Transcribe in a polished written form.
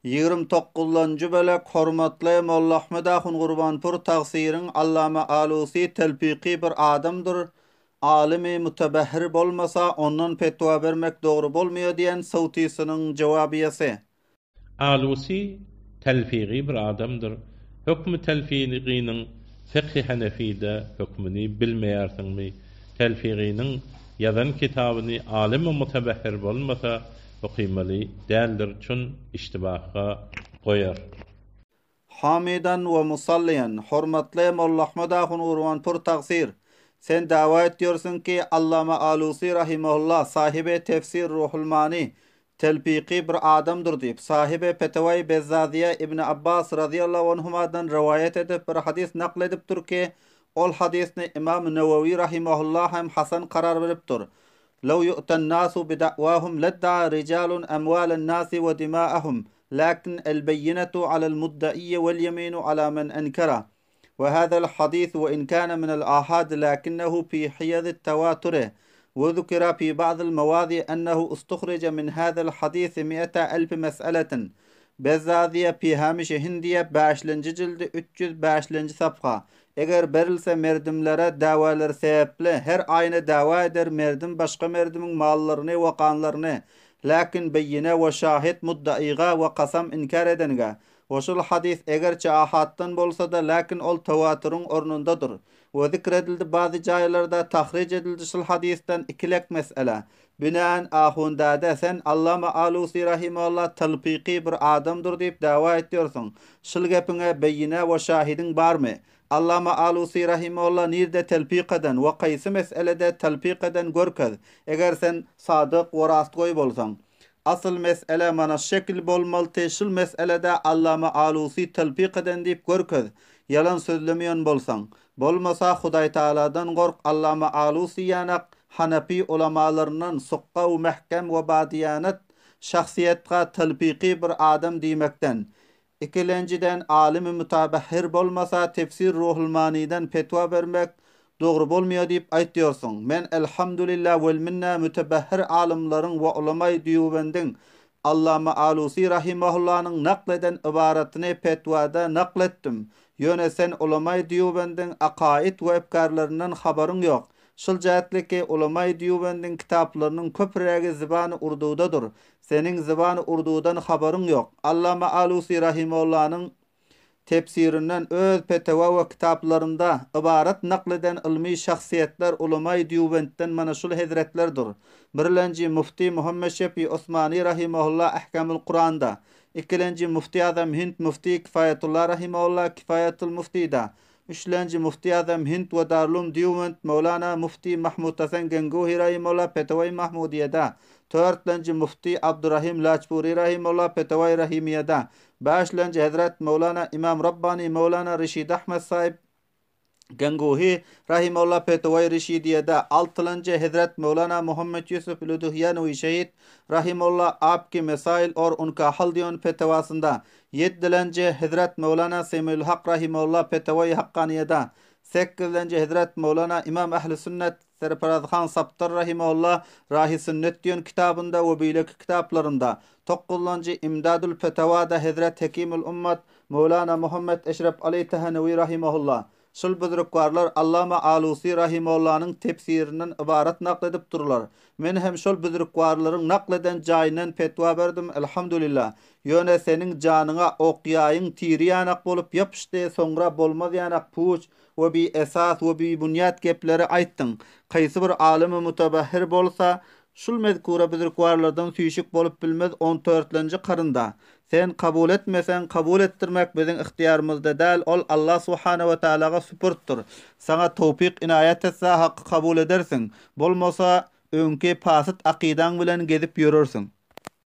Ýigrim tokuzlanjy bölek Hormatly Molla Ahmet ahun Gurbanpur tagsyryň Allama Alusy telpiki bir adamdyr, alymy mutebehhir bolmasa ondan petwa bermek dogry bolmaýar diýen sowtysynyň jowabyýasy. Alusy telfigi bir adamdyr, hökmi telfigynyň fykhy hanefide hökmüni bilmeýärsiňmi? Telfigynyň ýazan kitabyny alymy mutebehhir bolmasa okymaly däldir çün iştibahga goýar. Hamydan we musallyýan, hormatly Molla Ahmet ahun Gurbanpur tagsyr, sen dawa etýorsiň ki Allama Alusy rahimehullah sahibi tefsir Ruhul Mani telpiki bir adamdyr diýip, sahibi Petewaýy Bezzazyýa Ibni Abbas razyýallahu anhumadan rowaýat edip bir hadys nakl edipdir ki, ol hadysny Ymam Newewi rahimehullah hem hasan karar beripdir. Lew yu'ten nasu bida'wahum ledda'a rijalun amwalen nasi we dima'ahum, lakin el beýinetu alel mudda'iyyi wel ýeminu ala men enkera. We hazel hadis we in kana minel ahad lakinnehu fi hiýazit tawature we zukira fi ba'dil mewazi ennehu ustuhrije min hazel hadisi mi'ete elfi mes'eletin. Bezzaziýe fi hamişi hindiýe bäşlenji jildi 305-lenji sapha. Eger berilse merdimlere dawalary sebäpli her aýna dawa eder merdim başga merdimiň mallaryny we ganlaryny, läkin beýine we şahit muddaiga we kasam inkär edenge. We şul hadys egerçe ahatdan bolsada läkin ol tawaturyň ornundadyr. We zikredildi bazy jaýlarda tahrij edildi şul hadysdan ikilek mesele. Binaen ahundade sen Allama Alusi rahimehullah talpyky bir adamdyr diýip dawa etýorsyň. Şul gepiňe beýine we şahidiň barmy? Allama Alusi rahimehullah nirde telpik eden we kaýsy meselede telpik eden görkez, eger sen sadyk we rastgoý bolsaň. Asyl mesele mana şekil bolmalyty şul meselede Allama Alusi telpik eden diýip görkez, ýalan sözlemeýän bolsaň. Bolmasa Hudaýtagaladan gork Allama Alusi ýanak Hanapy ulamalaryndan sukga u mähkem we badyýanat şahsyýetga talpyky bir adam diýmekden. Ikilenjiden alymy mutabahhir bolmasa tefsir Ruhul Manydan fetwa bermek dogry bolmaýar diýip aýtýorsyň. Men Elhamdulillah wel minna mütebahhir alymlaryň we ulamaý Dýubendiň Allama Alusi rahimahullanyň nakl eden ybaratyny fetwada nakl etdim. Ýöne sen ulamaý Dýubendiň akaid we efkarlaryndan habaryň ýok. Şul jähtli ki ulamaý Dýubendiň kitaplarynyň köpürägi zybany urdudadyr. Seniň zybany urdudan habaryň ýok. Allama Alusi rahimahullanyň Tefsirinden öz petewa we kitaplarynda ybarat nakl eden ylmy şahsyýetler ulamaý Dýubentden mana şul hezretlerdir. Birlenji Mufti Muhammet Şefi Osmany rahimahulla Ahkamul Kuranda, ikilenji Mufti Azam Hind Mufti Kifaýatullah rahimahulla Kifaýatul Muftida, üçlenji Mufti Azam Hind we Darulum Dýubent Mewlana Mufti Mahmut Hasan Genguhi rahimahulla Petewaý Mahmudiýeda, törtlenji Mufti Abdurahim Laçpuri rahimahulla Petewaý Rahimiýeda, Bäşlenji Hezret Möwlana Imam Rabbani Möwlana Reşid Ahmet Saýyp Ganguhi Rahimullah Petewaý Reşidiýede, altylynjy Hezret Möwlana Muhammet Ýusup Luduhýanwi Şehit Rahimullah Apki Mesail or Unka Hal diýen petewasynda, ýedilenji Hezret Möwlana Semilhak Hak Rahimullah Petewaý Hakkaniýede, sekizlenji Hezret Möwlana Imam Ähli Sünnet Serparaz han Saptar rahimehullah Rahy Sünnet diýen kitabynda we beýleki kitaplarynda, Tokuzlanjy Imdadul Fetawada Hezret Hekimul Ummat Möwlana Muhammet Eşrep Aly Tehenewi rahimehullah, Şul büzrükwarlar Allama Alusy rahimehullanyň tefsirinden ybarat nakl edip durlar. Men hem şol büzrükwarlaryň nakl eden jaýyndan fetwa berdim, Elhamdulillah. Ýöne seniň janyňa ok-ýaýyň tiri ýanak bolup ýapyşdy, soňra bolmaz ýanak puç, we bi esas we bi bunýat gepleri aýtdyň. Kaýsy bir alymy mutabahhir bolsa, şul mezkura büzrükwarlardan süýşük bolup bilmez on törtlenji karynda. Sen kabul etmeseň, kabul etdirmek biziň ygtyýarymyzda däl, ol Allah subhana we taalaga süpürtdir. Saňa towfyk inaýat etse haky kabul edersiň. Bolmasa, öňki pasyt akydaň bilen gezip ýörersiň.